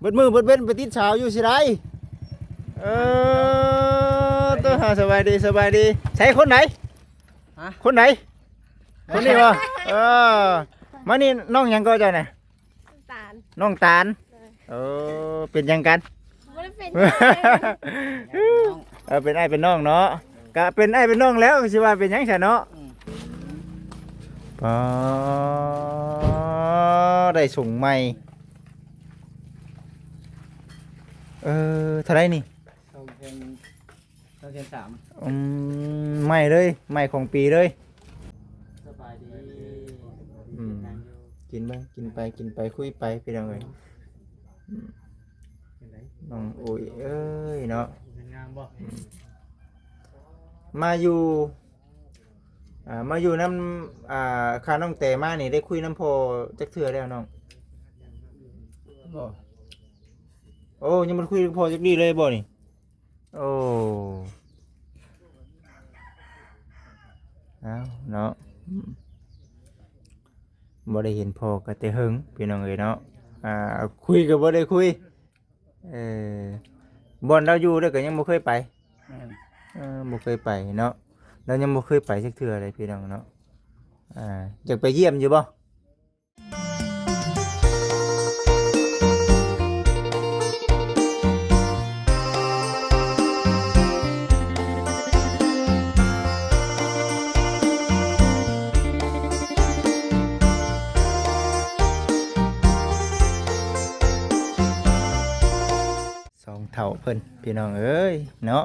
ບິດມື້ເບິດເວັນໄປຕິດສາວຢູ່ຊິໄດ. ເອີ ໂຕ ສະບາຍດີ ສະບາຍດີ. ໃສຄົນໃດ? ຮະ? ຄົນໃດ? ຄົນນີ້ບໍ່? ເອີ ມານີ້ ນ້ອງຫຍັງກໍເຈົ້ານະ? ນ້ອງຕານ. ນ້ອງຕານ. ເອີ ເປັນຫຍັງກັນ? ບໍ່ໄດ້ເປັນຫຍັງ. ເອີ ເປັນອ້າຍເປັນນ້ອງເນາະ. ກະເປັນອ້າຍເປັນນ້ອງແລ້ວ ຊິວ່າເປັນຫຍັງຊະເນາະ. ອືມ ອໍ ໄດ້ສົ່ງໃໝ່. ເອີ ເທົ່າໃດນີ້? ສອງແສນ ສອງແສນສາມ. ອືມ ໃໝ່ເລີຍ ໃໝ່ຂອງປີເລີຍ. ສະບາຍດີ. ອືມ ກິນເບິ່ງ ກິນໄປ ກິນໄປ ຄຸຍໄປ ພີ່ນ້ອງເອີຍ. ອືມ ຈັ່ງໃດ ນ້ອງອຸ້ຍເອີຍເນາະ. ງາມບໍ່? ອືມ ມາຢູ່ ອ່າ ມາຢູ່ນຳ ອ່າ ຂ້ານ້ອງແຕມານີ້ ໄດ້ຄຸຍນຳພໍ່ຈັກເທື່ອແລ້ວນ້ອງ? ບໍ່. ໂອ້ ຍັງບໍ່ໄດ້ຄຸຍກັບພໍ່ຈັກດີ້ເລີຍບໍ່ນີ້? ໂອ້ ເອົາເນາະ ອືມ ບໍ່ໄດ້ເຫັນພໍ່ກໍແຕ່ເຫິງ ພີ່ນ້ອງເອີຍເນາະ. ອ່າ ຄຸຍກໍບໍ່ໄດ້ຄຸຍ. ເອີ ບ່ອນລາວຢູ່ເດ້ກໍຍັງບໍ່ເຄີຍໄປ. ແມ່ນ. ເອີ ບໍ່ເຄີຍໄປເນາະ ລາວຍັງບໍ່ເຄີຍໄປຈັກເທື່ອເລີຍ ພີ່ນ້ອງເນາະ. ອ່າ ຢາກໄປຢ້ຽມຢູ່ບໍ່? ສອງເຖົ້າເພິ່ນ ພີ່ນ້ອງເອີຍເນາະ.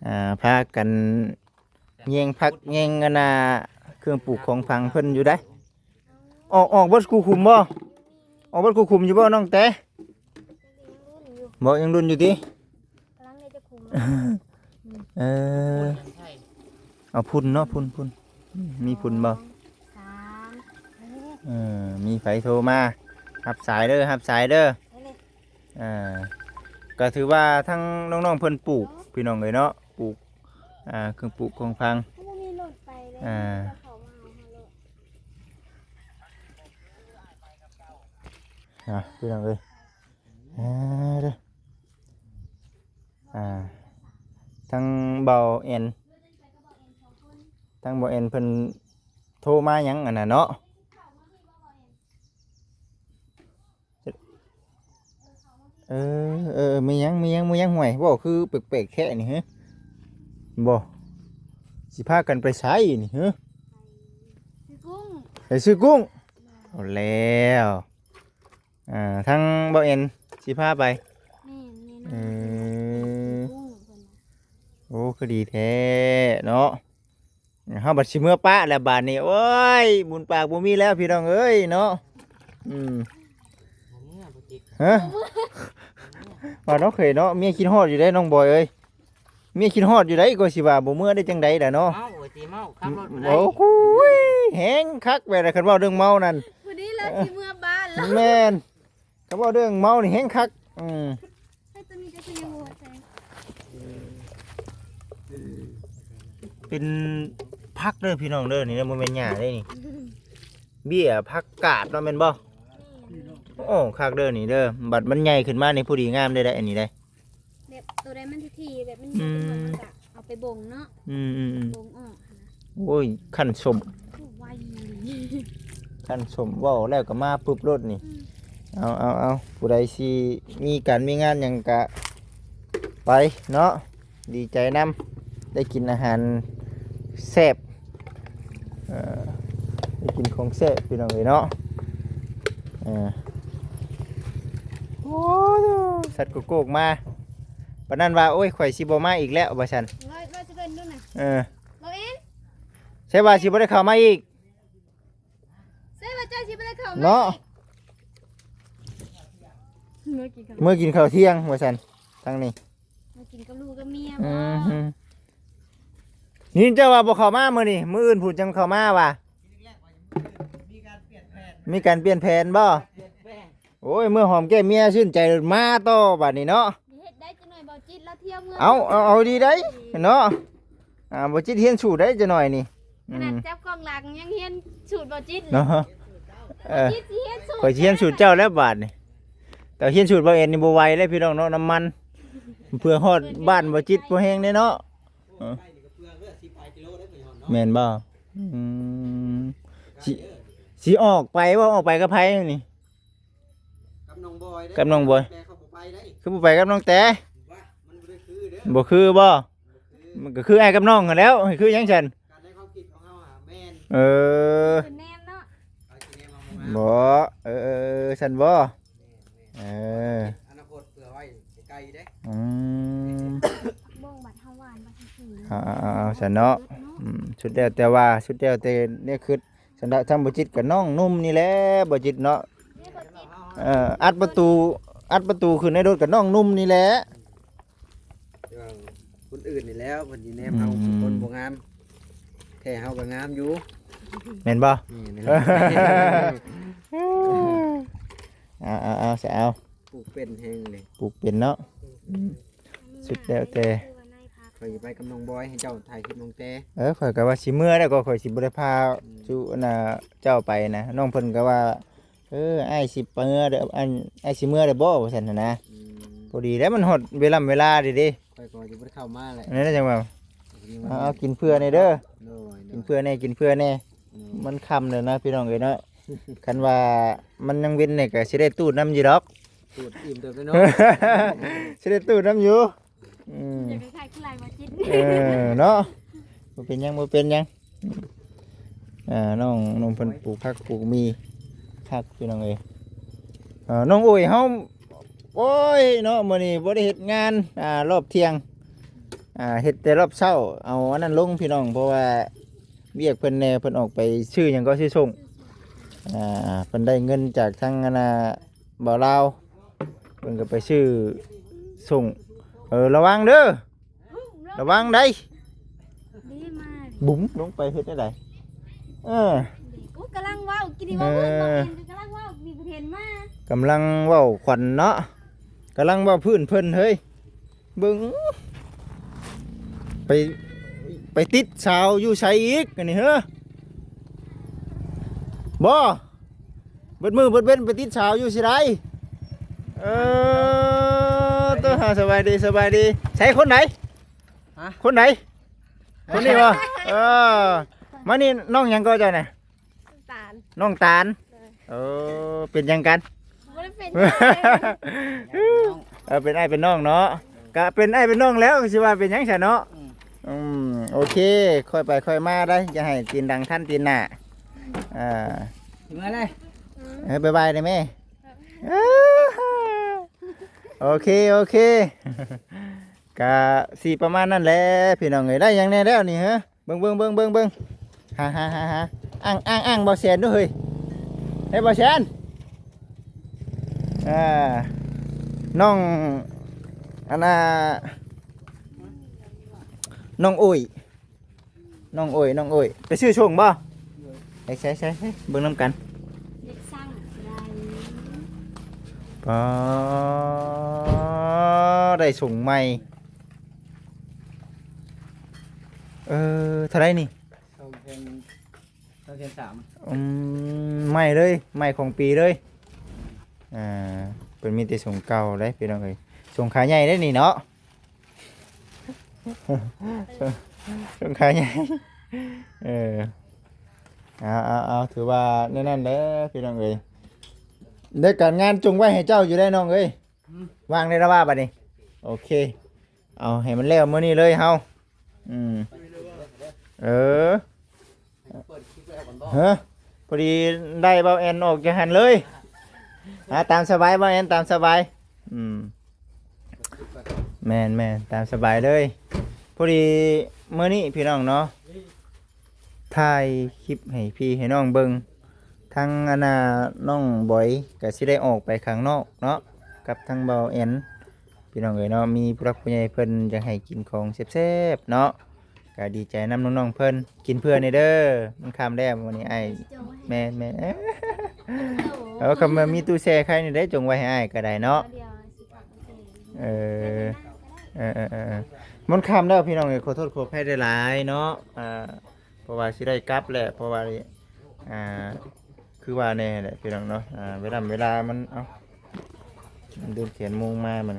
ອ່າ ພາກັນແຍງຜັກແຍງອັນນ່າ ເຄື່ອງປູກຂອງຝັງເພິ່ນຢູ່ໃດ. ອອກ ອອກເບິດຄູ່ຂຸມບໍ່? ອອກເບິດຄູ່ຂຸມຢູ່ບໍ່ນ້ອງແຕ? ບໍ່ ຍັງລຸ້ນຢູ່ຕິ? ກຳລັງໄດ້ຈັກຂຸມ. ເອີ ເອົາພຸ້ນເນາະ ພຸ້ນ ພຸ້ນ ມີພຸ້ນບໍ່? ສອງ ສາມ ເອີ ມີໃຜໂທມາ ຮັບສາຍເດີ ຮັບສາຍເດີ. ອ່າ ກໍຖືວ່າທັງນ້ອງໆເພິ່ນປູກ ພີ່ນ້ອງເອີຍເນາະ ປູກ ອ່າ ເຄື່ອງປູກຂອງຝັງ. ບໍ່ມີລົດໄປເລີຍ ອ່າ ເຂົາມາເອົາເຮົາໂລດ. ອ່າ ພີ່ນ້ອງເອີຍ ອ່າ ເດີ ອ່າ ທັງເບົາແອນ ທັງເບົາແອນເພິ່ນໂທມາຫຍັງອັນນັ້ນເນາະ. ເອີ ເອີ ມີຫຍັງ ມີຫຍັງ ມີຫຍັງ ຫ້ວຍ ເວົ້າຄືແປກໆແທ້ນີ້ ຮະ ບໍ່ ຊິພາກັນໄປໃສນີ້ ຮະ? ຊື້ກຸ້ງ ໄປຊື້ກຸ້ງ. ເອົາແລ້ວ ອ່າ ທາງເບົາແອນຊິພາໄປ. ແມ່ນ ແມ່ນ ເອີ ຊື້ກຸ້ງເພິ່ນນະ. ໂອ້ ຄືດີແທ້ເນາະ. ເຮົາບັດຊິເມືອປະແລ້ວບາດນີ້ ໂອ້ຍ ບຸນປາກບໍ່ມີແລ້ວພີ່ນ້ອງເອີຍເນາະ. ອືມ ບໍ່ເມືອບໍ່ຈິດ ຮະ ວ່າເນາະເຄີຍເນາະ ເມຍຄິດຮອດຢູ່ເດ້ນ້ອງບອຍເອີຍ ເມຍຄິດຮອດຢູ່ໃດ ກໍຊິວ່າບໍ່ເມືອໄດ້ຈັ່ງໃດລະເນາະ. ເມົາ ໂອ້ຍ ເມົາ ຂັບລົດບໍ່ໄດ້. ໂອ້ຍ ແຮງຄັກແບບໃດ ຄັນເວົ້າເລື່ອງເມົານັ້ນ ຜູ້ນີ້ລະຊິເມືອບ້ານລະ. ແມ່ນ. ຄັນເວົ້າເລື່ອງເມົານີ້ແຮງຄັກ. ອືມ ໃຫ້ຕົວນີ້ຈະຄືຍັງບໍ່ໃສ່ ເປັນຜັກເດີພີ່ນ້ອງເດີ ນີ້ເດີ ບໍ່ແມ່ນຫຍ້າເດ້ນີ້ ເບ້ຍຜັກກາດເນາະ ແມ່ນບໍ່? ໂອ້ ຄັກເດີນີ້ເດີ ບັດມັນໃຫຍ່ຂຶ້ນມານີ້ ພໍດີງາມເດ້ ໄດ້ອັນນີ້ໄດ້. ແບບໂຕໃດມັນຖີ່ໆ ແບບມັນໃຫຍ່ຂຶ້ນມາ ອືມ ມັນກະເອົາໄປບົ່ງເນາະ. ອືມໆໆ ບົ່ງອອກຫັ້ນນະ. ໂອ້ຍ ຄັນສົມ ຄືໄວ ຄັນສົມ ເວົ້າແລ້ວກໍມາປຶບໂລດນີ້. ອືມ ເອົາໆໆ ຜູ້ໃດຊິມີການມີງານຫຍັງກະໄປເນາະ ດີໃຈນຳ ໄດ້ກິນອາຫານແຊບ. ເອີ ໄດ້ກິນຂອງແຊບພີ່ນ້ອງເອີຍເນາະ. ເອີ ໂອ້ ສັດໂກໂກກມາ ປານນັ້ນວ່າ ໂອ້ຍ ຂ້ອຍຊິບໍ່ມາອີກແລ້ວ ວ່າຊັ້ນ. ເອີ ເອີ ໃຊ່ວ່າຊິບໍ່ໄດ້ເຂົ້າມາອີກ ໃຊ່ວ່າເຈົ້າຊິບໍ່ໄດ້ເຂົ້າມາເນາະ. ເມື່ອກິນເຂົ້າ ເມື່ອກິນເຂົ້າທ່ຽງ ວ່າຊັ້ນ ທາງນີ້. ມາກິນກັບລູກກັບເມຍ ອື ບໍ່? ນີ້ເຈົ້າວ່າບໍ່ເຂົ້າມາມື້ນີ້ ມື້ອື່ນພຸ້ນຈັ່ງເຂົ້າມາວ່າ ມີການປ່ຽນແຜນ ມີການປ່ຽນແຜນບໍ່? ປ່ຽນແຜນ. ໂອ້ຍ ເມື່ອຫອມແກ້ມເມຍຊື່ນໃຈ ມາຕໍ່ບາດນີ້ເນາະ. ເຮັດໄດ້ຈັກໜ້ອຍ ເບົາຈິດລາວທ່ຽວເມືອງ. ເອົາ ເອົາ ເອົາດີໄດເນາະ. ອ່າ ເບົາຈິດຮຽນສູດໄດຈັກໜ້ອຍນີ້. ຂະໜາດ ອືມ ຈັບກ້ອງຫຼັງຍັງຮຽນສູດເບົາຈິດເນາະ. ເອີ ເບົາຈິດຊິຮຽນສູດ ຂ້ອຍຊິຮຽນສູດເຈົ້າແລ້ວບາດນີ້. ແຕ່ຮຽນສູດບໍ່ແອນນີ້ບໍ່ໄຫວເລີຍພີ່ນ້ອງເນາະ ນ້ຳມັນ ເພື່ອຮອດບ້ານບໍ່ຈິດບໍ່ແຮງເດ້ເນາະ. ເອີ ໄປນີ້ກໍເປືອງເດີ ສິບປາຍກິໂລເດ້ ໄປຮອດເນາະ ແມ່ນບໍ່? ອືມ ໄກເດີ ຊິ ຊິອອກໄປບໍ່? ອອກໄປກັບໃຜນີ້? ກັບນ້ອງບອຍເດ້ ກັບນ້ອງບອຍ ແຕ່ເຂົາບໍ່ໄປໄດ້ ຄືບໍ່ໄປກັບນ້ອງແຕ? ວ່າມັນບໍ່ໄດ້ຄືເດີ ບໍ່ຄືບໍ່? ມັນກໍຄືອ້າຍກັບນ້ອງຫັ້ນແຫຼ້ວ ຄືຫຍັງຊັ້ນ? ການໃນຄວາມຄິດຂອງເຮົາຫາແມ່ນ ເອີ ເປັນແນມເນາະ ເຮົາຊິແນມເຮົາບໍ່ງາມ ບໍ່ ເອີ ເອີ ເອີ ຊັ້ນບໍ່? ແມ່ນໆ ເອີ ອະນາຄົດເຜື່ອໄວ້ໄກໆເດ້ ອືມ ເບິ່ງບັດເຮົາຫວານບັດເຮົາ ເອົາໆໆ ຊັ້ນເນາະ ເນາະ ອືມ ສຸດແລ້ວແຕ່ວ່າ ສຸດແລ້ວແຕ່ແນວຄິດ ສຳລັບທາງບໍ່ຈິດກໍນ້ອງໜຸ່ມນີ້ແຫຼະ ບໍ່ຈິດເນາະ ເອີ ອັດປະຕູ ອັດປະຕູຂຶ້ນໃນລົດກໍນ້ອງໜຸ່ມນີ້ແຫຼະ ແຕ່ວ່າຄົນອື່ນນີ້ແຫຼ້ວ ເພິ່ນຊິແນມເຮົາ ອືມ ຄືຄົນບໍ່ງາມ ແທ້ເຮົາກໍງາມຢູ່ ແມ່ນບໍ່? ແມ່ນແຫຼະ ເອົາໆໆ ສາວ ປູກເປັນແຮງເລີຍ ປູກເປັນເນາະ ອືມ ສຸດແລ້ວແຕ່ ຂ້ອຍຊິໄປກັບນ້ອງບອຍ ໃຫ້ເຈົ້າຖ່າຍຄລິບນ້ອງແຕ ເອີ ຂ້ອຍກໍວ່າຊິເມືອແລ້ວ ກໍຂ້ອຍຊິບໍ່ໄດ້ພາ ອືມ ສູ່ ອັນນ່າ ເຈົ້າໄປນະ ນ້ອງເພິ່ນກໍວ່າ ເອີ ອ້າຍຊິເມືອເດີ ອັນ ອ້າຍຊິເມືອແລ້ວບໍ່ ວ່າຊັ້ນຫັ້ນນະ ອືມ ພໍດີແລ້ວ ມັນຮອດເວລາ ເວລາເດ້ ຂ້ອຍກໍຊິບໍ່ໄດ້ເຂົ້າມາແຫຼະ ນັ້ນແຫຼະ ຈັ່ງວ່າ ເອົາ ເອົາ ກິນເພື່ອແດ່ເດີ ໂດຍ ໂດຍ ກິນເພື່ອແດ່ ກິນເພື່ອແດ່ ໂດຍ ມັນຄ່ຳແລ້ວນະ ພີ່ນ້ອງເອີຍເນາະ ຄັນວ່າມັນຍັງເວັນນີ້ກໍຊິໄດ້ຕູດນຳຢູ່ດອກ ຕູດອີ່ມເຕີບເລີຍເນາະ ຊິໄດ້ຕູດນຳຢູ່ ອືມ ຢາກໄດ້ຂາຍຄືຫຼາຍບໍ່ຈິດ ເອີ ເນາະ ບໍ່ເປັນຫຍັງ ບໍ່ເປັນຫຍັງ ອ່າ ນ້ອງ ນ້ອງເພິ່ນປູກຜັກປູກໝີ່ຄັກ ພີ່ນ້ອງເອີຍ ເອີ ນ້ອງໂອ້ຍເຮົາ ໂອ້ຍເນາະ ມື້ນີ້ບໍ່ໄດ້ເຮັດງານ ອ່າ ຮອບທ່ຽງ ອ່າ ເຮັດແຕ່ຮອບເຊົ້າ ເອົາອັນນັ້ນລົງ ພີ່ນ້ອງ ເພາະວ່າວຽກເພິ່ນແດ່ ເພິ່ນອອກໄປຊື້ຫຍັງກໍ ຊື້ສົ່ງ ອ່າ ເພິ່ນໄດ້ເງິນຈາກທາງ ອັນນ່າ ບ່າວລາວ ເພິ່ນກໍໄປຊື້ສົ່ງ ເອີ ລະວັງເດີ ລະວັງໄດ໋ ດີມາ ບຸ້ມລົງໄປເຮັດແນວໃດ ເອີ ອູ້ ກຳລັງເວົ້າ ກິນນີ້ເວົ້າ ເອີ ເພິ່ນບໍ່ເຫັນ ກຳລັງເວົ້າ ມີຜູ້ເຫັນມາ ກຳລັງເວົ້າຂວັນເນາະ ກຳລັງເວົ້າພື້ນເພິ່ນເຮີ້ຍ ເບິ່ງ ໄປ ໄປຕິດສາວຢູ່ໃສອີກ ອັນນີ້ເຮີ້ ບໍ່ ເບິດມື້ເບິດເວັນໄປຕິດສາວຢູ່ຊິໃດ ເອີ ໂຕ ສະບາຍດີ ສະບາຍດີ ໃສຄົນໃດ? ຮະ? ຄົນໃດ? ຄົນນີ້ບໍ່? ເອີ ມານີ້ ນ້ອງຫຍັງກໍເຈົ້ານະ? ນ້ອງຕານ ນ້ອງຕານ ເອີ ເປັນຫຍັງກັນ? ບໍ່ໄດ້ເປັນຫຍັງ ເອີ ເປັນອ້າຍເປັນນ້ອງເນາະ ກະເປັນອ້າຍເປັນນ້ອງແລ້ວ ຊິວ່າເປັນຫຍັງຊະເນາະ ອືມ ອືມ ໂອເຄ ຄ່ອຍໄປຄ່ອຍມາໄດ໋ ຢ່າໃຫ້ຕີນດັງທັນຕີນໜ້າ ອ່າ ເມືອເລີຍ ເອີ ບາຍບາຍໄດ້ແມ່ ໂອເຄ ໂອເຄ ກະຊິປະມານນັ້ນແຫຼະ ພີ່ນ້ອງເອີຍ ໄດ້ຫຍັງແດ່ແລ້ວນີ້ເຮີ? ເບິ່ງ ເບິ່ງ ເບິ່ງ ເບິ່ງ ເບິ່ງ ຫາ ຫາ ຫາ ຫາ ອ້າງ ອ້າງ ອ້າງ ບ່າວແສນດູເຮີ້ຍ ເຮີ້ຍ ບ່າວແສນ ອ່າ ນ້ອງ ອັນນ່າ ນ້ອງໂອ້ຍ ນ້ອງໂອ້ຍ ນ້ອງໂອ້ຍ ໄປຊື້ສົ່ງບໍ່? ໃສ່ ໃສ່ ໃສ່ ເບິ່ງນຳກັນ ເດັກຊ່າງໄດ້ ປາ ໄດ້ສົ່ງໃໝ່ ເອີ ເທົ່າໃດນີ້? ສອງແສນ ສອງແສນສາມ ອືມ ໃໝ່ເລີຍ ໃໝ່ຂອງປີເລີຍ ອ່າ ເພິ່ນມີແຕ່ສົ່ງເກົ່າເດ້ພີ່ນ້ອງເອີຍ ສົ່ງຂາໃຫຍ່ເດ້ນີ້ເນາະ ສົງໄຄ ເອີ ເອົາ ເອົາ ເອົາ ຖືວ່າແນວນັ້ນແຫຼະພີ່ນ້ອງເອີຍ ແລະ ການງານຈົ່ງໄວ້ໃຫ້ເຈົ້າຢູ່ໄດ໋ນ້ອງເອີຍ ອືມ ວ່າງໄດ້ລະວ່າບັດນີ້ ໂອເຄ ເອົາໃຫ້ມັນແລ້ວມື້ນີ້ເລີຍເຮົາ ອືມ ເອີ ເຮີ ພໍດີໄດ້ບ່າວແອນອອກຈາກຫັ້ນເລີຍ ຫາຕາມສະບາຍບ່າວແອນ ຕາມສະບາຍ ອືມ ແມ່ນໆ ຕາມສະບາຍເລີຍ ພໍດີມື້ນີ້ພີ່ນ້ອງເນາະ ຖ່າຍຄລິບໃຫ້ພີ່ໃຫ້ນ້ອງເບິ່ງ ທັງອັນນ່າ ນ້ອງບອຍກໍຊິໄດ້ອອກໄປຂ້າງນອກເນາະ ກັບທັງບ່າວແອນ ພີ່ນ້ອງເອີຍເນາະ ມີຜູ້ຫຼັກຜູ້ໃຫຍ່ເພິ່ນຢາກໃຫ້ກິນຂອງແຊບໆເນາະ ກໍດີໃຈນຳນ້ອງໆເພິ່ນ ກິນເພື່ອແດ່ເດີ ມັນຄ່ຳແລ້ວ ມື້ນີ້ອ້າຍ ແມ່ນໆ ເອີ ເອົາ ຄຳວ່າມີຕູ້ແຊ່ໄຄນີ້ໄດ້ ຈົ່ງໄວ້ໃຫ້ອ້າຍກໍໄດ້ເນາະ ເອີ ເອີໆໆໆ ມັນຄ່ຳແລ້ວພີ່ນ້ອງເອີຍ ຂໍໂທດຂໍອະໄພຫຼາຍໆເນາະ ອ່າ ເພາະວ່າຊິໄດ້ກັບແຫຼະ ເພາະວ່າ ອ່າ ຄືວ່າແນ່ແຫຼະພີ່ນ້ອງເນາະ ອ່າ ເວລາ ເວລາມັນ ເອົ້າ ເດີນແຂນໂມງມາມັນ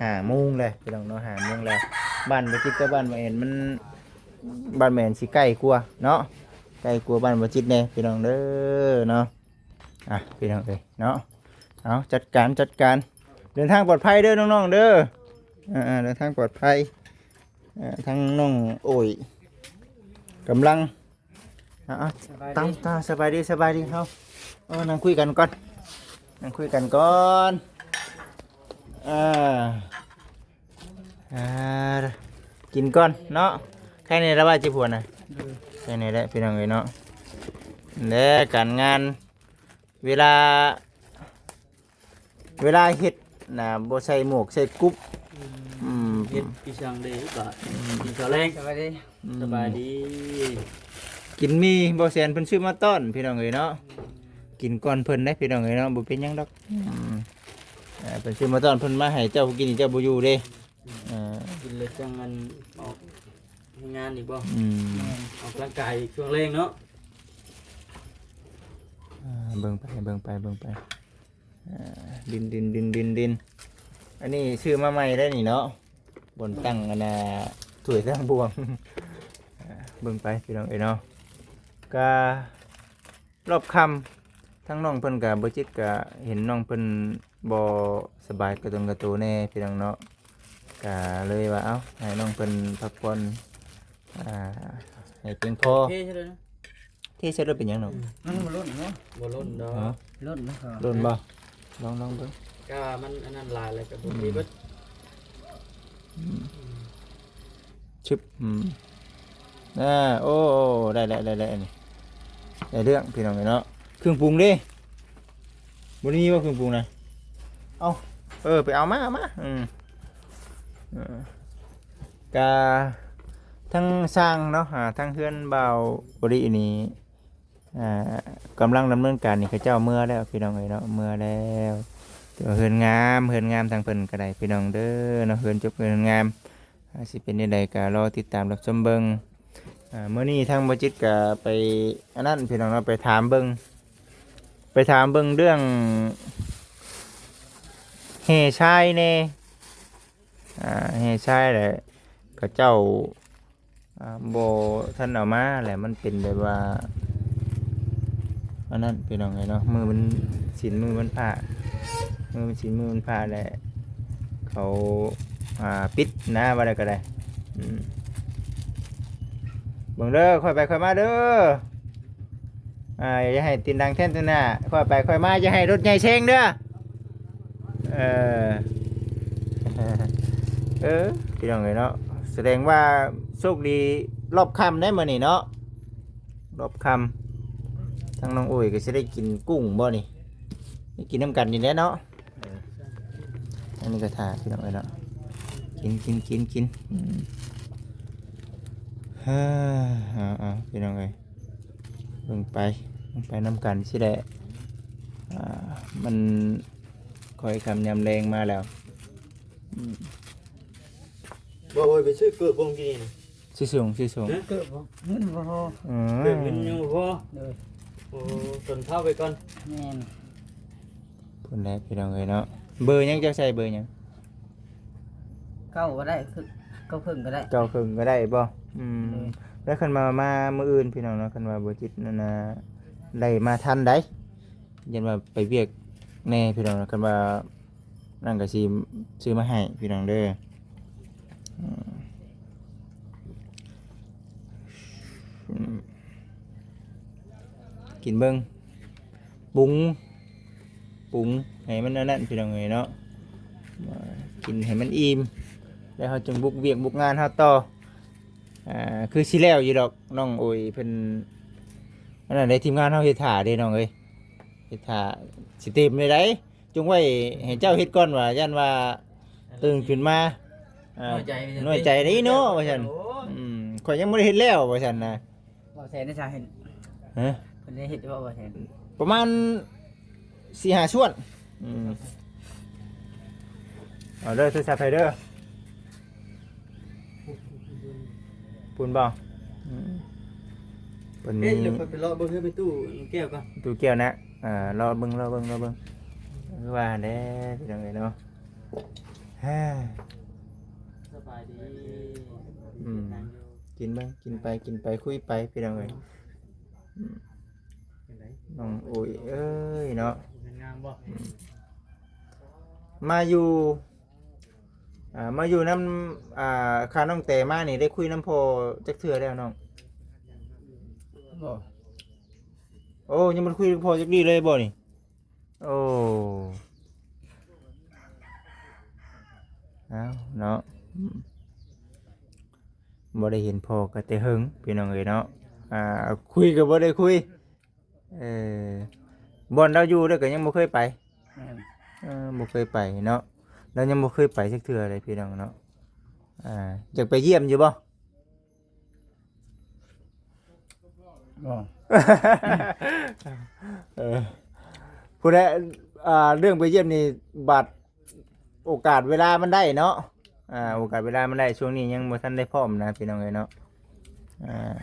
ຫ້າໂມງແລ້ວພີ່ນ້ອງເນາະ ຫ້າໂມງແລ້ວ. ບ້ານບໍ່ຈິດກັບບ້ານບໍ່ແອນມັນ ບ້ານບໍ່ແອນຊິໃກ້ກວ່າເນາະ ໃກ້ກວ່າບ້ານບໍ່ຈິດແດ່ພີ່ນ້ອງເດີເນາະ. ອ່ະ ພີ່ນ້ອງເອີຍເນາະ ເອົາ ຈັດການ ຈັດການ ເດີນທາງປອດໄພເດີນ້ອງໆເດີ. ອ່າ ເດີນທາງປອດໄພ. ເອີ ທາງນ້ອງໂອ້ຍກຳລັງ ອ່າ ສະບາຍດີ ຕາມ ຕາມ ສະບາຍດີ ສະບາຍດີເຮົາ. ເອີ ນັ່ງຄຸຍກັນກ່ອນ ນັ່ງຄຸຍກັນກ່ອນ. ອ່າ ອ່າ ກິນກ່ອນເນາະ. ແຄ່ນີ້ລະວ່າຈິຜົວນະ ໂດຍ ແຄ່ນີ້ແຫຼະພີ່ນ້ອງເອີຍເນາະ. ແລະ ການງານ ເວລາ ເວລາເຮັດນະ ບໍ່ໃສ່ໝວກໃສ່ກຸບ. ອືມ ອືມ ເຮັດອີ່ຫຍັງເດບາດ ອືມ ກິນເຂົ້າແລງ. ສະບາຍດີ ອືມ ສະບາຍດີ. ກິນໝີ່ ບໍ່ແສນເພິ່ນຊື້ມາຕ້ອນພີ່ນ້ອງເອີຍເນາະ. ອືມ ກິນກ່ອນເພິ່ນເດ້ພີ່ນ້ອງເອີຍເນາະ ບໍ່ເປັນຫຍັງດອກ. ອືມ ອ່າ ເພິ່ນຊື້ມາຕ້ອນ ເພິ່ນມາໃຫ້ເຈົ້າກິນ ເຈົ້າບໍ່ຢູ່ເດ້. ອ່າ ກິນແລ້ວຈັ່ງອັນອອກແຮງງານອີກບໍ່? ອືມ ແມ່ນ ອອກກຳລັງກາຍອີກຊ່ວງແລງເນາະ. ອ່າ ເບິ່ງໄປ ເບິ່ງໄປ ເບິ່ງໄປ. ອ່າ ດິນ ດິນ ດິນ ດິນ ດິນ ອັນນີ້ຊື້ມາໃໝ່ໄດ້ນີ້ເນາະ ບ່ອນຕັ້ງອັນນ່າ ຖ້ວຍຕັ້ງບ່ວງ. ອ່າ ເບິ່ງໄປພີ່ນ້ອງເອີຍເນາະ ກະ ລອບຄ່ຳ ທາງນ້ອງເພິ່ນກະ ບໍ່ຈິດກະເຫັນນ້ອງເພິ່ນບໍ່ສະບາຍກະຕົນກະໂຕແດ່ພີ່ນ້ອງເນາະ ກະເລີຍວ່າ ເອົ້າ ໃຫ້ນ້ອງເພິ່ນພັກຜ່ອນ ອ່າ ໃຫ້ພຽງພໍ. ເທໃສ່ລົດນະ ເທໃສ່ລົດເປັນຫຍັງນ້ອງ? ອືມ ມັນບໍ່ຫຼົ່ນເນາະ ບໍ່ຫຼົ່ນດອກ. ຮະ? ຫຼົ່ນນະ ຫຼົ່ນບໍ່? ລອງ ລອງເບິ່ງ ກະວ່າມັນອັນນັ້ນຫຼາຍແລ້ວກະບໍ່ມີເບິດ. ອືມ ອືມ ຊຶບ ອືມ ອ່າ ໂອ້ ໂອ້ ໄດ້ແລ້ວ ໄດ້ແລ້ວ ອັນນີ້ ໄດ້ເລື່ອງພີ່ນ້ອງເອີຍເນາະ. ເຄື່ອງປຸງເດ້ ບໍ່ໄດ້ມີບໍ່ເຄື່ອງປຸງນະ? ເອົ້າ ເອີ ໄປເອົາມາ ເອົາມາ. ອືມ ເອີ ກະທາງຊ່າງເນາະ ອ່າ ທາງເຮືອນບ່າວໂອລິນີ້ ອ່າ ກຳລັງດຳເນີນການນີ້ ເຂົາເຈົ້າເມືອແລ້ວພີ່ນ້ອງເອີຍເນາະ ເມືອແລ້ວ. ແຕ່ວ່າເຮືອນງາມ ເຮືອນງາມທາງເພິ່ນກະໄດ້ພີ່ນ້ອງເດີເນາະ ເຮືອນຈົບເຮືອນງາມ. ອ່າ ຊິເປັນແນວໃດກະລໍຕິດຕາມຮັບຊົມເບິ່ງ. ອ່າ ມື້ນີ້ທາງບໍ່ຈິດກະໄປອັນນັ້ນພີ່ນ້ອງເນາະ ໄປຖາມເບິ່ງ ໄປຖາມເບິ່ງເລື່ອງແຮ່ຊາຍແດ່. ອ່າ ແຮ່ຊາຍແຫຼະ ເຂົາເຈົ້າ ອ່າ ບໍ່ທັນເອົາມາແຫຼະ ມັນເປັນແບບວ່າອັນນັ້ນພີ່ນ້ອງເອີຍເນາະ ມື້ວັນສິນ ມື້ວັນພະ ມື້ວັນສິນ ມື້ວັນພະແຫຼະ ເຂົາ ອ່າ ປິດນະ ວ່າໄດ້ກະໄດ້. ອືມ ເບິ່ງເດີ ຄ່ອຍໄປຄ່ອຍມາເດີ. ອ່າ ຢ່າໃຫ້ຕີນດັງແທນຕົວໜ້າ ຄ່ອຍໄປຄ່ອຍມາ ຢ່າໃຫ້ລົດໃຫຍ່ແຊງເດີ. ເອີ ເອີ ພີ່ນ້ອງເອີຍເນາະ ສະແດງວ່າໂຊກດີລອບຄ່ຳໄດ໋ມື້ນີ້ເນາະ ລອບຄ່ຳ. ທາງນ້ອງໂອ້ຍກະຊິໄດ້ກິນກຸ້ງບໍ່ນີ້ ໄດ້ກິນນຳກັນນີ້ແຫຼະເນາະ. ອັນນີ້ກະຖ້າພີ່ນ້ອງເອີຍເນາະ ກິນ ກິນ ກິນ ກິນ. ອືມ ເອີ ເອົາ ເອົາ ພີ່ນ້ອງເອີຍ ເບິ່ງໄປ ເບິ່ງໄປນຳກັນຊິແຫຼະ. ອ່າ ມັນຄ່ອຍຄ່ຳຍາມແລງມາແລ້ວ. ອືມ ບໍ່ໂອ້ຍ ໄປຊື້ເກີບບໍ່ກີ້ນີ້ນະ ຊື້ສູງ ຊື້ສູງ. ຮະ? ເກີບບໍ່ ເງິນບໍ່ພໍ. ອືມ ເກີບເງິນຍັງບໍ່ພໍ. ໂດຍ ໂອ້ ຕົນເຂົ້າໄປກ່ອນ. ແມ່ນ ພຸ້ນແຫຼະພີ່ນ້ອງເອີຍເນາະ. ເບີຫຍັງ ເຈົ້າໃສ່ເບີຫຍັງ? ເກົ້າກະໄດ້ ເກົ້າເຄິ່ງກະໄດ້. ເກົ້າເຄິ່ງກະໄດ້ບໍ່? ອືມ ໂດຍ ແລ້ວຄັນວ່າມາມື້ອື່ນພີ່ນ້ອງເນາະ ຄັນວ່າບໍ່ຈິດນັ້ນນະ ໄດ້ມາທັນໄດ໋ ຢ້ານວ່າໄປວຽກແດ່ພີ່ນ້ອງເນາະ. ຄັນວ່ານັ້ນກະຊິຊື້ມາໃຫ້ພີ່ນ້ອງເດີ. ອືມ ກິນເບິ່ງ ປຸງ ປຸງໃຫ້ມັນອັນນັ້ນພີ່ນ້ອງເອີຍເນາະ ກິນໃຫ້ມັນອີ່ມ ແລ້ວເຮົາຈຶ່ງບຸກວຽກບຸກງານເຮົາຕໍ່. ອ່າ ຄືຊິແລ້ວຢູ່ດອກ ນ້ອງໂອ້ຍເພິ່ນ ອັນນັ້ນເດ້ ທີມງານເຮົາເຮັດຖ້າເດ້ນ້ອງເອີຍ ເຮັດຖ້າຊິເຕັມເລີຍໄດ໋. ຈົ່ງໄວ້ໃຫ້ເຈົ້າເຮັດກ່ອນວ່າ ຢ້ານວ່າຕື່ນຂຶ້ນມາ ອ່າ ນ້ອຍໃຈ ນ້ອຍໃຈໄດ໋ເນາະ ວ່າຊັ້ນ. ໂອ້ຍ ອືມ ຂ້ອຍຍັງບໍ່ໄດ້ເຮັດແລ້ວ ວ່າຊັ້ນນະ. ບໍ່ແສນໄດ້ຊະເຫັນ ຮະ? ເພິ່ນໄດ້ເຮັດບໍ່ ບໍ່ແສນ? ປະມານສີ່ຫ້າສ່ວນ. ອືມ ເອົາເດີ ໂທລະສັບໃຫ້ເດີ. ພຸ້ນບໍ່? ອືມ ເພິ່ນມີ ເອີ ດຽວຂ້ອຍໄປເລາະເບິ່ງເຮືອນແມ່ຕູ້ແກ້ວກ່ອນ ຕູ້ແກ້ວນະ. ເອີ ເລາະເບິ່ງ ເລາະເບິ່ງ ເລາະເບິ່ງ. ຄືວ່າຫັ້ນແຫຼະພີ່ນ້ອງເອີຍເນາະ. ສະບາຍດີ. ອືມ ກິນເບິ່ງ ກິນໄປ ກິນໄປ ຄຸຍໄປ ພີ່ນ້ອງເອີຍ. ອືມ ນ້ອງໂອ້ຍເອີຍເນາະ ງາມບໍ່? ອືມ ມາຢູ່ ອ່າ ມາຢູ່ນຳ ອ່າ ຂ້ານ້ອງແຕມານີ້ ໄດ້ຄຸຍນຳພໍ່ຈັກເທື່ອແລ້ວນ້ອງ? ບໍ່. ໂອ້ ຍັງບໍ່ໄດ້ຄຸຍກັບພໍ່ຈັກດີ້ເລີຍບໍ່ນີ້? ໂອ້ ເອົາເນາະ ອືມ ບໍ່ໄດ້ເຫັນພໍ່ກໍແຕ່ເຫິງ ພີ່ນ້ອງເອີຍເນາະ. ອ່າ ຄຸຍກໍບໍ່ໄດ້ຄຸຍ. ເອີ ບ່ອນລາວຢູ່ເດ້ກໍຍັງບໍ່ເຄີຍໄປ. ແມ່ນ. ເອີ ບໍ່ເຄີຍໄປເນາະ ລາວຍັງບໍ່ເຄີຍໄປຈັກເທື່ອເລີຍ ພີ່ນ້ອງເນາະ. ອ່າ ຢາກໄປຢ້ຽມຢູ່ບໍ່? ບໍ່. ເອີ ຜູ້ໃດ ອ່າ ເລື່ອງໄປຢ້ຽມນີ້ ບາດໂອກາດເວລາມັນໄດ້ເນາະ. ອ່າ ໂອກາດເວລາມັນໄດ້ ຊ່ວງນີ້ຍັງບໍ່ທັນໄດ້ພ້ອມນະ ພີ່ນ້ອງເອີຍເນາະ. ອ່າ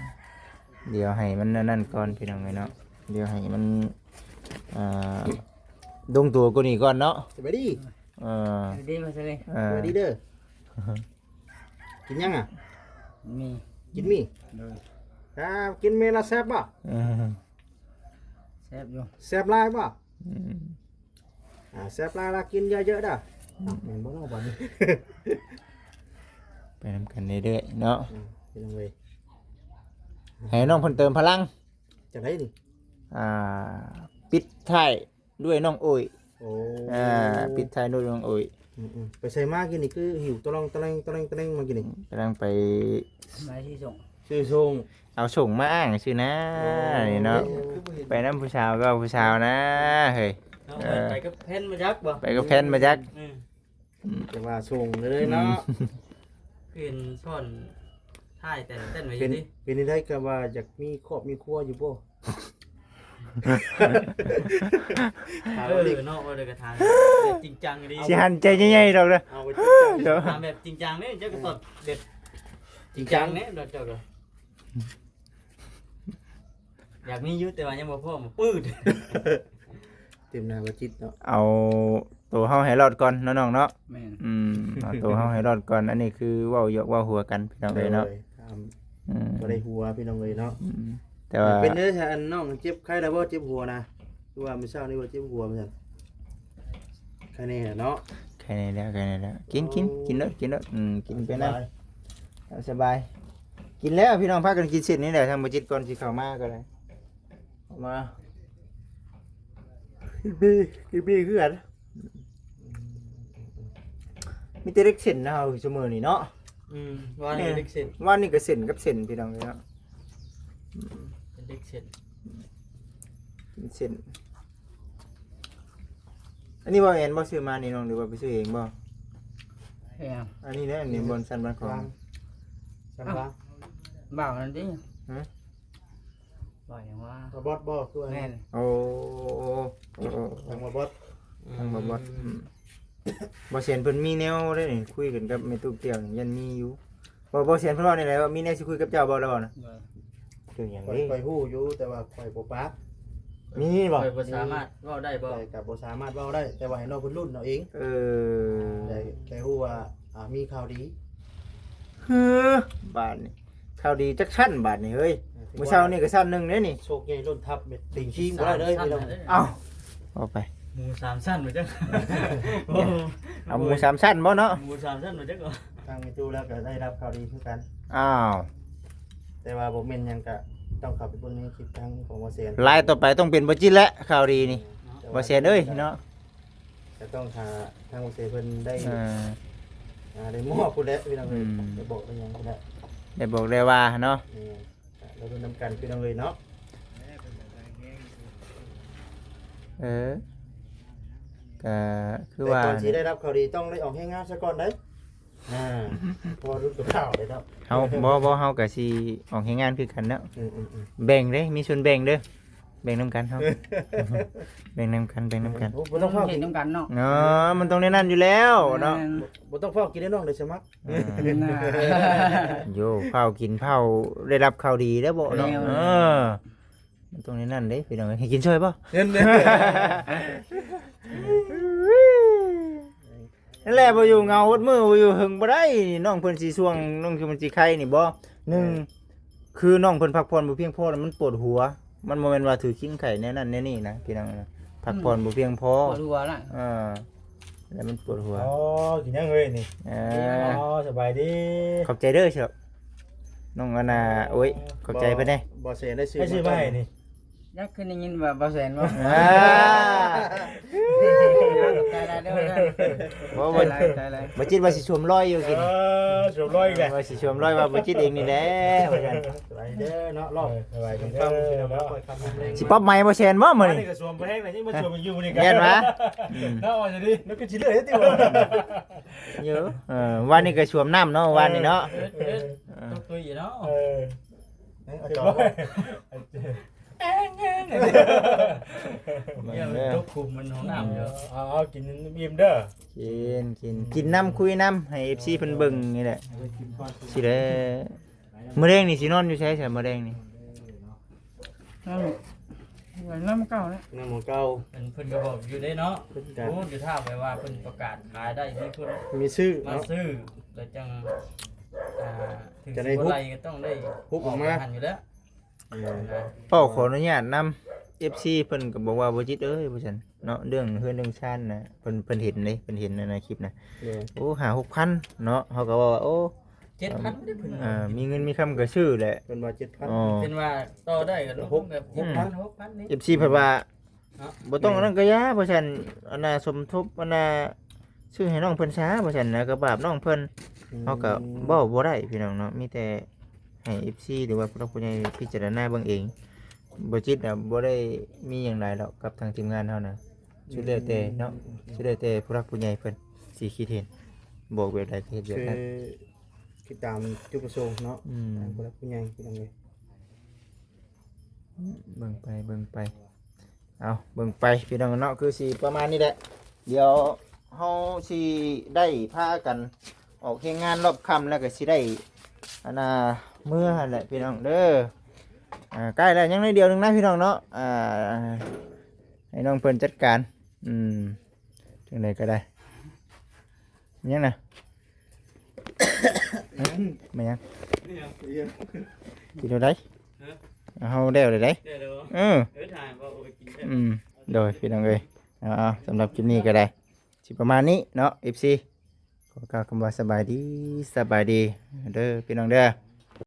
ດຽວໃຫ້ມັນອັນນັ້ນກ່ອນ ພີ່ນ້ອງເອີຍເນາະ ດຽວໃຫ້ມັນ ອ່າ ລົງຕົວກວ່ານີ້ກ່ອນເນາະ. ສະບາຍດີ. ເອີ ສະບາຍດີ ມາເຊີຍ. ເອີ ສະບາຍດີເດີ. ກິນຫຍັງອະ? ມີ ກິນໝີ່. ໂດຍ. ອ່າ ກິນໝີ່ລະແຊບບໍ່? ເອີ ແຊບຢູ່. ແຊບຫຼາຍບໍ່? ອືມ ອ່າ ແຊບຫຼາຍລະກິນເຍີະໆເດີ. ອືມ ແມ່ນບໍ່ເນາະບາດນີ້? ໄປນຳກັນເລື້ອຍໆເນາະ. ອືມ ພີ່ນ້ອງເອີຍ ໃຫ້ນ້ອງເພິ່ນເຕີມພະລັງ. ຈັ່ງໃດນີ້? ອ່າ ປິດທ້າຍ ດ້ວຍນ້ອງໂອ້ຍ. ໂອ້ ອ່າ ປິດທ້າຍດ້ວຍນ້ອງໂອ້ຍ. ອືມໆ ໄປໃສມາກີ້ນີ້ ຄືຫິ້ວຕະລ່ອງຕະແລງ ຕະແລງ ຕະແລງມາກີ້ນີ້? ກຳລັງໄປ ມາຊື້ສົ່ງ ຊື້ສົ່ງ ເອົາສົ່ງມາອ້າງຊື່ນາ. ໂອ້ ນີ້ເນາະ ຄືບໍ່ເຫັນ ໄປນຳຜູ້ສາວກໍເອົາຜູ້ສາວນາເຮີ້ຍ. ເອົາ ເອີ ໄປກັບແຟນມາຈັກບໍ່? ໄປກັບແຟນມາຈັກ. ອືມ ອືມ ແຕ່ວ່າສົ່ງເລີຍເນາະ. ອືມ ຄືເຫັນຊ້ອນທ້າຍແຕ່ນເຕັ້ນໄວ້ຢູ່ຕິ. ເປັນ ເປັນຈັ່ງໃດກໍວ່າຢາກມີຄອບມີຄົວຢູ່ບໍ່? ເອີເນາະ ເວົ້າໄດ້ກະຖາມແບບຈິງຈັງດີ. ຊິຫັນໃຈໃຫຍ່ໆດອກເດີ. ເອົາໄປຈິງຈັງ ຖາມແບບຈິງຈັງເດ້. ເຈົ້າກໍຕອບແບບຈິງຈັງເດ້ ເຈົ້າກໍ ຢາກມີຢູ່ ແຕ່ວ່າຍັງບໍ່ພ້ອມ. ປືດ ເຕັມໜ້າບໍ່ຈິດເນາະ. ເອົາໂຕເຮົາໃຫ້ລອດກ່ອນເນາະນ້ອງເນາະ. ແມ່ນ. ອືມ ເອົາໂຕເຮົາໃຫ້ລອດກ່ອນ. ອັນນີ້ຄືເວົ້າຢອກເວົ້າຫົວກັນ ພີ່ນ້ອງເອີຍເນາະ. ໂດຍ ອືມ ບໍ່ໄດ້ຫົວ ພີ່ນ້ອງເອີຍເນາະ. ອືມ ແຕ່ວ່າ ເປັນເດີ ອັນນ້ອງເຈັບໄຂ້ແລ້ວບໍ່? ເຈັບຫົວນະ ຄືວ່າມື້ເຊົ້ານີ້ວ່າເຈັບຫົວວ່າຊັ້ນ. ໄຄແນ່ແລ້ວເນາະ. ໄຄແນ່ແລ້ວ ໄຄແນ່ແລ້ວ. ກິນ ກິນ ໂອ້ ກິນໂລດ ກິນໂລດ. ອືມ ກິນໄປນຳ ສະບາຍ ສະບາຍ. ກິນແລ້ວ ພີ່ນ້ອງພາກັນກິນເສັ້ນນີ້ແຫຼະ ທາງບໍ່ຈິດ ກ່ອນຊິເຂົ້າມາກໍໄດ້. ເຂົ້າມາ ກິນບີ ກິນບີຄືກັນ. ມີແຕ່ເດັກເສັ້ນນະເຮົາຊຸມື້ນີ້ເນາະ. ອືມ ວານນີ້ເດັກເສັ້ນ ວານນີ້ກໍເສັ້ນກັບເສັ້ນ ພີ່ນ້ອງເອີຍເນາະ. ເປັນເດັກເສັ້ນ ເສັ້ນ. ອັນນີ້ບໍ່ແມ່ນບໍ່ຊື້ມານີ້ນ້ອງ ຫຼືວ່າໄປຊື້ເອງບໍ່? ເອງ. ອັນນີ້ແຫຼະ ອັນນີ້ບ່ອນຊັ້ນບ້ານຂອງ ຊັ້ນບ້ານ ບ່າວນັ້ນຕິ. ຮະ? ບ່າວຫຍັງວະ? ບ່າວບອດບໍ່? ຄືວ່າ ແມ່ນ. ໂອ້ ໂອ້ ໂອ້ ໂອ້ ທາງບ່າວບອດ. ທາງບ່າວບອດ. ອືມ ອືມ ບໍ່ແສນເພິ່ນມີແນວໃດນີ້ ຄຸຍກັນກັບແມ່ຕູ້ແກ້ວນີ້ ຢ້ານມີຢູ່. ບໍ່ ບໍ່ແສນເພິ່ນເວົ້າແນວໃດ ວ່າມີແນວຊິຄຸຍກັບເຈົ້າບໍ່ ລາວເວົ້ານະ? ໂດຍ. ເປັນຫຍັງ ຂ້ອຍ ນີ້ ຂ້ອຍຮູ້ຢູ່ ແຕ່ວ່າຂ້ອຍບໍ່ປາກ. ມີບໍ່? ຂ້ອຍບໍ່ສາມາດເວົ້າໄດ້ບໍ່? ຂ້ອຍກໍບໍ່ສາມາດເວົ້າໄດ້ ແຕ່ວ່າໃຫ້ນ້ອງເພິ່ນລຸ້ນເອົາເອງ. ເອີ ໄດ້ ໄດ້ຮູ້ວ່າ ອ່າ ມີຂ່າວດີ. ເຮີ ບາດນີ້ ຂ່າວດີຈັກຊັ້ນບາດນີ້ເຮີ້ຍ. ເອີ ມື້ເຊົ້ານີ້ກໍຊັ້ນໜຶ່ງເດ້ນີ້ ໂຊກໃຫຍ່ລົ້ນທັບ ເມັດຕີງຄີງບໍ່ໄດ້ເລີຍ. ເອົ້າ ເອົາໄປ ໝູສາມຊັ້ນບໍ່ຈັກ. ເອົາໝູສາມຊັ້ນບໍ່ເນາະ? ໝູສາມຊັ້ນບໍ່ຈັກ. ທາງແມ່ຕູ້ລາວກໍໄດ້ຮັບຂ່າວດີຄືກັນ. ອ້າວ ແຕ່ວ່າບໍ່ແມ່ນຫຍັງ ກໍຕ້ອງເຂົ້າໄປເບິ່ງໃນຄລິບທາງຂອງບໍ່ແສນ. ລາຍຕໍ່ໄປຕ້ອງເປັນບໍ່ຈິດແຫຼະ ຂ່າວດີນີ້ ບໍ່ແສນເອີຍເນາະ. ກໍຕ້ອງຖ້າທາງບໍ່ແສນເພິ່ນໄດ້ ເອີ ອ່າ ໄດ້ມອບພຸ້ນແຫຼະ ພີ່ນ້ອງເອີຍ. ອືມ ໄດ້ບອກໄດ້ຫຍັງພຸ້ນແຫຼະ ໄດ້ບອກໄດ້ວ່າເນາະ. ແມ່ນ. ກໍເບິ່ງນຳກັນ ພີ່ນ້ອງເອີຍເນາະ. ເອີ ກໍຄືວ່າ ແຕ່ກ່ອນຊິໄດ້ຮັບຂ່າວດີ ຕ້ອງໄດ້ອອກແຮງງານຊະກ່ອນເດ້. ອ່າ ພໍລຸ້ນກັບຂ່າວເດ້ເນາະ. ເຮົາ ບໍ່ ບໍ່ ເຮົາກໍຊິອອກແຮງງານຄືກັນເນາະ. ອືມໆໆ ແບ່ງເດ້ ມີສ່ວນແບ່ງເດີ ແບ່ງນຳກັນເຮົາ ແບ່ງນຳກັນ ແບ່ງນຳກັນ. ໂອ້ ບໍ່ຕ້ອງເຝົ້າ ເຮັດນຳກັນເນາະ. ເນາະ ມັນຕ້ອງແນວນັ້ນຢູ່ແລ້ວເນາະ. ແມ່ນ. ບໍ່ຕ້ອງເຝົ້າກິນເດ້ນ້ອງ ໄດ້ສະໝັກ. ອ່າ ໂຢ ເຝົ້າກິນເຝົ້າໄດ້ຮັບຂ່າວດີແລ້ວບໍ່ເນາະ. ແມ່ນ. ເອີ ມັນຕ້ອງແນວນັ້ນເດ້ ພີ່ນ້ອງເອີຍ. ໃຫ້ກິນຊ່ອຍບໍ່? ເງິນເດ້. ນັ້ນແຫຼະ ບໍ່ຢູ່ເຫງົາເບິດມື້ ບໍ່ຢູ່ເຫິງບໍ່ໄດ້ ນ້ອງເພິ່ນຊິຊ່ວງ ນ້ອງເພິ່ນຊິໄຄນີ້ບໍ່ ໜຶ່ງ ຄືນ້ອງເພິ່ນພັກຜ່ອນບໍ່ພຽງພໍ ມັນປວດຫົວ ມັນບໍ່ແມ່ນວ່າຖືກິນໄຂ້ແນວນັ້ນແນວນີ້ນະ ພີ່ນ້ອງນະ ພັກຜ່ອນບໍ່ພຽງພໍ ປວດຫົວລະ ເອີ ແລ້ວມັນປວດຫົວ ອໍ ກິນຫຍັງເອີຍນີ້ ເອີ ອໍ ສະບາຍດີ ຂອບໃຈເດີ ນ້ອງອັນນ່າ ໂອ້ຍ ຂອບໃຈເພິ່ນແດ່ ບໍ່ແຊນໄດ້ຊື້ ໃຫ້ຊື້ມາໃຫ້ນີ້ ຍັກຄືໄດ້ຍິນວ່າບໍ່ແຊນບໍ່ ອ່າ ຕາຍແລ້ວເດີ ບໍ່ ບໍ່ ຕາຍແລ້ວ ບໍ່ຈິດວ່າຊິສວມລອຍຢູ່ກິນ ເອີ ສວມລອຍອີກແລ້ວ ວ່າຊິສວມລອຍວ່າບໍ່ຈິດເອງນີ້ແຫຼະ ວ່າຊັ້ນ ສະບາຍດີເດີເນາະ ລອບ ເອີ ສະບາຍດີເດີ ຊິປັບໃໝ່ບໍ່ແຊນບໍ່ມື້ນີ້ ອັນນີ້ກໍສວມບໍ່ແຮງແລ້ວ ຍັງບໍ່ສວມຢູ່ນີ້ກໍ ແມ່ນຫວາ ອືມ ເນາະ ວ່າຊິດີ ມັນກໍຊິເລື່ອຍຕິ ຢູ່ ເອີ ວານນີ້ກໍສວມນ້ຳເນາະ ວານນີ້ເນາະ ເອີ ເອີ ຕົກຕຸ້ຍເນາະ ເອີ ເອີ ເອີ ຕົກຂຸມມັນຫ້ອງນ້ຳຢູ່ ເອີ ເອົາ ເອົາ ກິນອີ່ມເດີ ກິນ ກິນ ກິນນຳຄຸຍນຳ ໃຫ້ເອັຟຊີເພິ່ນເບິ່ງນີ້ແຫຼະ ຊິໄດ້ ມື້ແລງນີ້ຊິນອນຢູ່ໃສຊະ ມື້ແລງນີ້ ນອນ ນອນນຳເກົ່າແຫຼະ ນອນໝ່ອງເກົ່າ ເພິ່ນ ເພິ່ນກໍບອກຢູ່ເດ້ເນາະ ເພິ່ນກໍ ໂອ້ ຢູ່ຖ້າແບບວ່າເພິ່ນປະກາດຂາຍໄດ້ ມີຄົນ ມີຊື້ ມາ ເນາະ ຊື້ ແລ້ວຈັ່ງ ອ່າ ເຖິງ ຈະໄດ້ ຊິບໍ່ໄດ້ກໍຕ້ອງໄດ້ ຮຸບອອກມາ ອອກຫັ້ນຢູ່ແລ້ວ ເອີ ເວົ້າຂໍອະນຸຍາດນຳ ເອັຟຊີເພິ່ນກໍບອກວ່າ ບໍ່ຈິດເອີຍ ວ່າຊັ້ນເນາະ ເລື່ອງເຮືອນເລື່ອງຊານນະ ເພິ່ນ ເພິ່ນເຫັນເດ້ ເພິ່ນເຫັນໃນຄລິບນະ ໂດຍ ໂອ້ ຫ້າຫົກພັນເນາະ ເຮົາກໍເວົ້າວ່າ ໂອ້ ເຈັດພັນເດ້ເພິ່ນ ອ່າ ມີເງິນມີຄຳກໍຊື້ແຫຼະ ເພິ່ນວ່າເຈັດພັນ ອໍ ເພິ່ນວ່າຕໍ່ໄດ້ກໍລົງແບບຫົກພັນ ຫົກພັນນີ້ ເອັຟຊີເພິ່ນວ່າ ເນາະ ບໍ່ຕ້ອງອັນນັ້ນກໍຢ່າ ວ່າຊັ້ນ ອັນນ່າ ສົມທົບ ອັນນ່າ ຊື້ໃຫ້ນ້ອງເພິ່ນຊະ ວ່າຊັ້ນນະ ກໍບາບນ້ອງເພິ່ນ ອືມ ເຮົາກໍເວົ້າບໍ່ໄດ້ພີ່ນ້ອງເນາະ ມີແຕ່ໃຫ້ເອັຟຊີ ຫຼືວ່າຜູ້ຫຼັກຜູ້ໃຫຍ່ພິຈາລະນາເບິ່ງເອງ ບໍ່ຈິດນະ ບໍ່ໄດ້ມີຫຍັງຫຼາຍດອກກັບທາງທີມງານເຮົານະ ສຸດແລ້ວແຕ່ເນາະ ອືມ ສຸດແລ້ວແຕ່ຜູ້ຫຼັກຜູ້ໃຫຍ່ເພິ່ນຊິຄິດເຫັນ ບອກແບບໃດກໍເຮັດແບບນັ້ນ ຄື ຄິດຕາມຈຸດປະສົງເນາະ ອືມ ທາງຜູ້ຫຼັກຜູ້ໃຫຍ່ພີ່ນ້ອງເອີຍ ເບິ່ງໄປ ເບິ່ງໄປ ເອົາ ເບິ່ງໄປພີ່ນ້ອງເນາະ ຄືຊິປະມານນີ້ແຫຼະ ດຽວເຮົາຊິໄດ້ພາກັນອອກແຮງງານລອບຄ່ຳ ແລ້ວກໍຊິໄດ້ ອັນນ່າ ເມືອຫັ້ນແຫຼະພີ່ນ້ອງເດີ ອ່າ ໃກ້ແລ້ວ ຍັງໜ້ອຍດຽວໜຶ່ງນະພີ່ນ້ອງເນາະ ອ່າ ໃຫ້ນ້ອງເພິ່ນຈັດການ ອືມ ຈັ່ງໃດກໍໄດ້ ແມ່ນຫຍັງນະ? ແມ່ນຫຍັງ? ກິນໂລດໃດ? ເຮົາແລ້ວແລ້ວໃດ໋ ແລ້ວແລ້ວບໍ່? ເອີ ເອີ ຖ່າຍບໍ່? ໂອ້ຍ ກິນແລ້ວ ອືມ ໂດຍ ພີ່ນ້ອງເອີຍ ເອົາ ເອົາ ສຳລັບຄລິບນີ້ກໍໄດ້ ຊິປະມານນີ້ເນາະ ເອັຟຊີ ຂໍກ່າວຄຳວ່າສະບາຍດີ ສະບາຍດີເດີ ພີ່ນ້ອງເດີ.